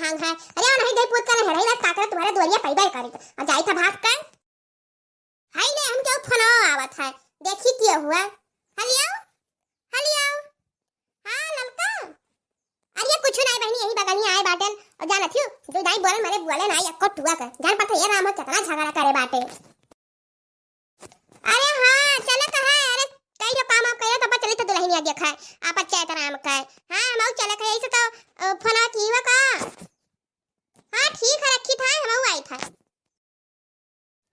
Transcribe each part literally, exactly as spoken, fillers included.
भांग है। अरे, नहीं दे पूत का नहीं रही, काकरा तुम्हारे दुआरिया पैदा ही करी। अब जाई था भाग कर। हाय रे, हमके उ फोन आवत है, देखी के हुआ। हेलो, हेलो। हाँ ललका। अरे कुछ नहीं बहनी, यही बगलिया आए बाटेन। और जानत हियो, दुई दाई बोलन मरे बोले ना, एको टुआ कर। जान पड़ता ये राम हो कितना झगड़ा करे बाटे। अरे हाँ, चले तो है। अरे कई जो काम आप करे तो चली तो दुल्हनिया देखा है। आप चैत राम का है। हाँ, हम चले का, ऐसे तो, अ, फोन की हुआ का। हाँ ठीक है, रखी था, हम आई था।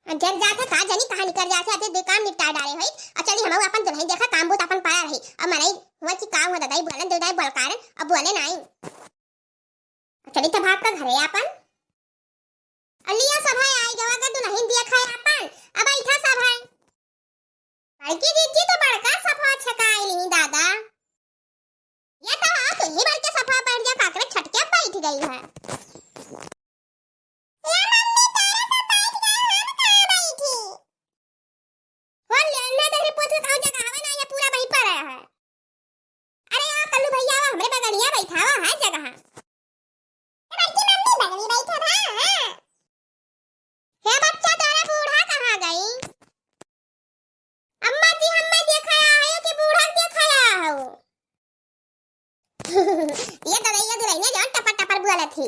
जन जाके का जनी कहाँ निकल जाते, आते दुई काम निपटा डाले होई। और चली हम अपन दुल्हन देखा, काम बूत अपन पाया रही। और मनई हुआ कि का हुआ दादा, बोलन दुई दाई बोलकारन, अब बोले नहीं। चली तो भाग का घरे अपन। अलिया सभाई आई गवा के दुल्हन देखा है अपन। अब बैठा सभाई। बड़की जीजी तो बड़का सफा छकाई ली दादा। ये तो हाँ, तू ही बड़के सफा बैठ जा, काकरे छटके बैठ गई है। ए मम्मी, तारा तो बैठ गई, हम कहाँ बैठी? हो ले, ना तेरे पोत के कहूँ जगह हवे ना, ये पूरा वहीं पर है। अरे आ कल्लू भैया, आवा हमरे बगलिया बैठावा है जगह। ए बड़की मम्मी, बगली बैठा था, हाँ। हे बच्चा, तोरा बूढ़ा कहाँ गई? अम्मा जी, हम्मा देखाया है कि बूढ़ा देखाया हो? ये दवाइया दुलहिनिया जौन टपर टपर बोलत ही।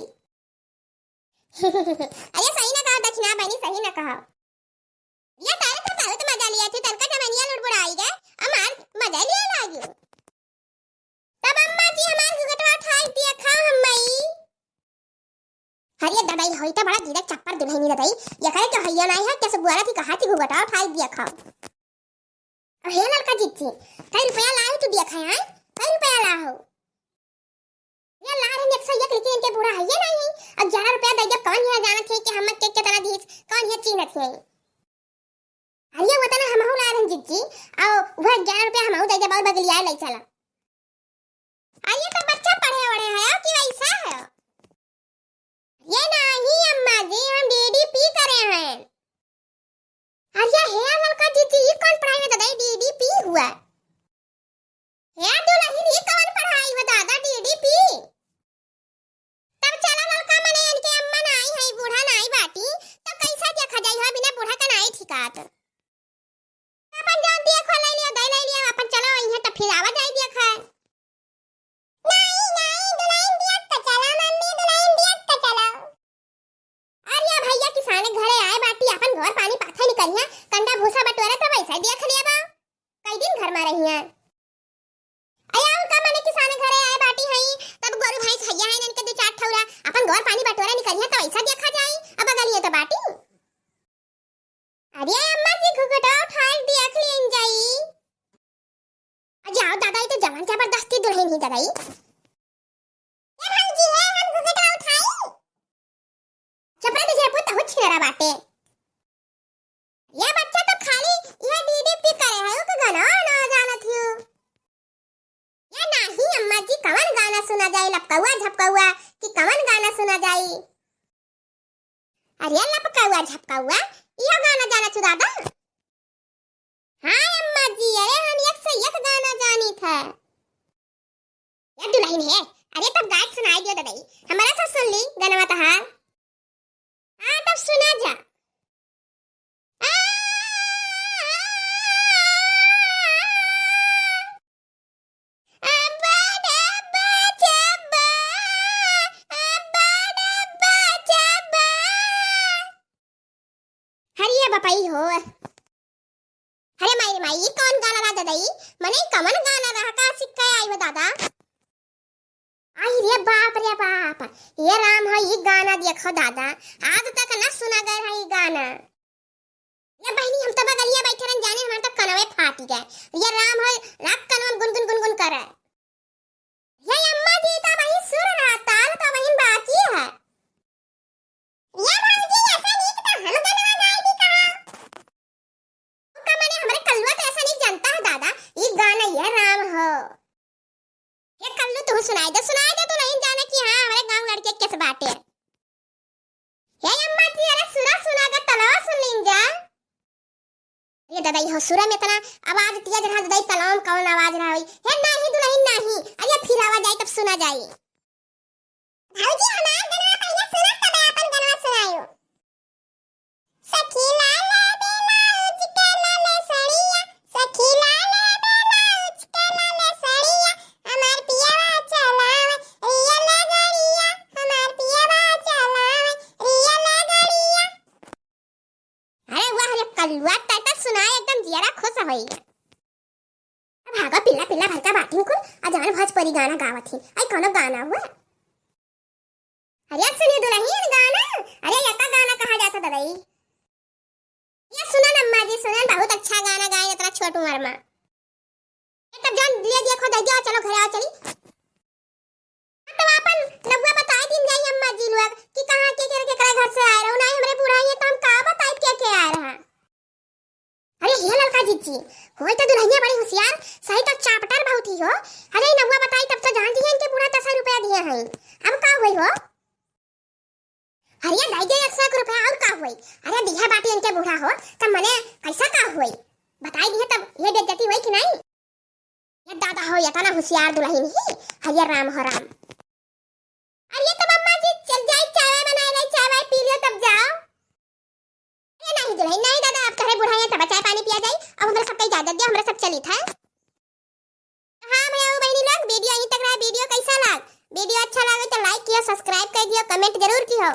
अरे सही ना कहो दक्षिणा बहनी, सही ना कहो। ये तारे तो बहुत मजा लिया थी, तनका जमनिया लुड़बुड़ाई गए, हमार मजा लिया लागियो। तब अम्मा जी हमार घुघटवा उठाई दिया खा हम्मई। अरे ददाई, होई तो बड़ा गिरक चप्पर दुलहिनी ददाई, ये करे तो हइया नाई है, कैसे बुआरा थी कहा थी घुघटवा उठाई दिया खा। अरे ललका जीजी, कई रुपया लाओ तू देखा है, कई रुपया लाओ? ये ला रहे एक सौ एक, लेकिन इनके बूढ़ा है ये नहीं। अब ग्यारह रुपया दे जब कौन ये जानत है कि हम के कितना दीस, कौन ये चीनत है? अरे वो तना हमहू ला रहे जीजी, आओ वो ग्यारह रुपया हमहू दे जब और बगलिया ले चला। अरे तो बच्चा पढ़े वढ़े है कि वैसा है? ये नहीं अम्मा जी, हम डीडीपी करे हैं। अरे हे ललका जीजी, ई कौन पढ़ाई में दादा, डीडीपी हुआ? हे दुलहिन, ई कौन पढ़ाई हुआ दादा, डीडीपी? तब चला ललका, मने इनके अम्मा नाई है, बूढ़ा नाई बाटी, तो कैसा देखा जाई हो, बिना बूढ़ा का नाई ठिकात। अपन जान दिया खो ले लिया, दे ले लिया, अपन चलो इहाँ तो फिर आवा जाई देखा है। नाई, नाई, दुलहिन दिया तो चला मम्मी, दुलहिन दिया तो चला। अरे भैया किसाने घरे आए बाटी, अपन घर पानी पाथे निकलिया, कंडा भूसा बटोरा तो वैसे देख लिया बा। कई दिन घर में रहिया। अरे उनका मने किसाने घरे आए बाटी हई, तब गोरू भैंस हइया है इनके दो चार ठौरा, अपन घर पानी बटोरा निकलिया तो वैसा देखा जाई, अब बगलिए तो बाटी। अरे अम्मा जी घुघटा उठाई देख लीन जाई। अरे आओ दादा, ई तो जवान जबरदस्ती दुलहिन ही दादा ई। ए भौजी, हे हम घुघटा उठाई? चपरा दे जरा पुत, हो छिनरा बाटे। ये बच्चा तो खाली ये डीडीपी करे है, ओके गाना ना जानत हियो। ये नाही अम्मा जी, कवन गाना सुना जाए, लपकौआ झपकौआ कि कवन गाना सुना जाए? अरे लपकौआ झपकौआ, इहो गाना जाना चुदादा? हाँ अम्मा जी, अरे हम एक से एक गाना जानी था। ये दुलहिन है, अरे तब गायक सुनाई दियो ददई, हमारा सब सुन ली गनवा तहार। हाँ तब सुना जा। हरिया बपई हो। अरे माई रे माई, ई कौन गाना रहा ददई? मने ई कवन गाना रहा, का सिक्का आई हो दादा? आई रे बाप रे बाप, ये राम हो, ई गाना देखो दादा, आज तक ना सुना गए है ई गाना। ये बहनी, हम तो बगलिया बैठे रहन जाने, हमारे तो कनवे फाटी गए। ये राम हो, रात कनवन गुनगुन गुनगुन करे। ये अम्मा जी, तो वही सुर रहा, ताल तो वही बाकी है। ये भौजी, ऐसा नीक तो हम गनवा गाई दी कहा। का माने हमरे कल्लुआ तो ऐसा नहीं जानता है दादा, ई गाना ये राम हो। ये कल्लू तू सुनाई दे, सुनाई दे, तू नहीं जाने कि हाँ हमरे गांव लड़के कैसे बाटे। हे अम्मा जी, अरे सुरा सुना के तलवा सुन लीन जा। ये दादा, ये सुरा में इतना आवाज तेज रहा दादा, ई तलवा में कौन आवाज रहा होई? हे नाही दुलहिन नाही, अरे फिर आवाज आई तब सुना जाई। भौजी, हमार गनवा पहिले सुनब, तब आपन गनवा सुनायो। सखी लाले ब्लाउज के लाले सड़िया, सखी लाले ब्लाउज के लाले सड़िया, हमार पियवा चलावे रियल गड़िया, हमार पियवा चलावे रियल गड़िया। अरे वाह रे कलुआ, तै त सुनाए एकदम जियरा खुश होई। अब भागा पिल्ला पिल्ला भर का बाटिन कुल, आ जवन भोजपुरी गाना गावत ही। आई कौनो गाना हुआ? अरे सुनी दुलहिन गाना, अरे ये का गाना कहा जाता ददाई? ये सुनन अम्मा जी, सुनन, बहुत अच्छा गाना गाए इतना छोट उम्र में। ये तब जान ले दिया खो दे दिया, चलो घरे आओ चली। तब आपन नौवा बताए दिन जाई अम्मा जी लोग कि कहाँ के के केकरा घर से आए रहो, ना हमरे बुढ़ाई है तो हम का बताई के के आए रहा। अरे हे ललका जीजी, होई तो दुल्हनिया बड़ी होशियार, सही तो चापटर बहुत ही हो। अरे नौवा बताई तब तो जान दिए इनके बूढ़ा दस रुपया दिए हैं। अब का हुई हो? अरे दे दे एक सौ एक रुपया और का हुई? अरे दिया बाटी इनके बूढ़ा हो तब मने पैसा का हुई? बताई दिए तब ये बेइज्जती हुई कि नहीं? ये दादा हो, ये तना होशियार दुल्हन ही। हरियर राम हो राम। अरे तब अम्मा जी चल जाई, चाय वाय बनाए लाई, चाय वाय पी लियो तब जाओ। अरे नहीं दुल्हन, नहीं दादा, अब तोहरे बुढ़ाई है तब चाय पानी पिया जाई। अब हमरा सबके इजाजत दिया, हमरा सब चली था। हाँ भैया बहनी लोग, वीडियो यहीं तक रहा। वीडियो कैसा लाग? वीडियो अच्छा लागे तो लाइक कियो, सब्सक्राइब कर दियो, कमेंट जरूर कियो।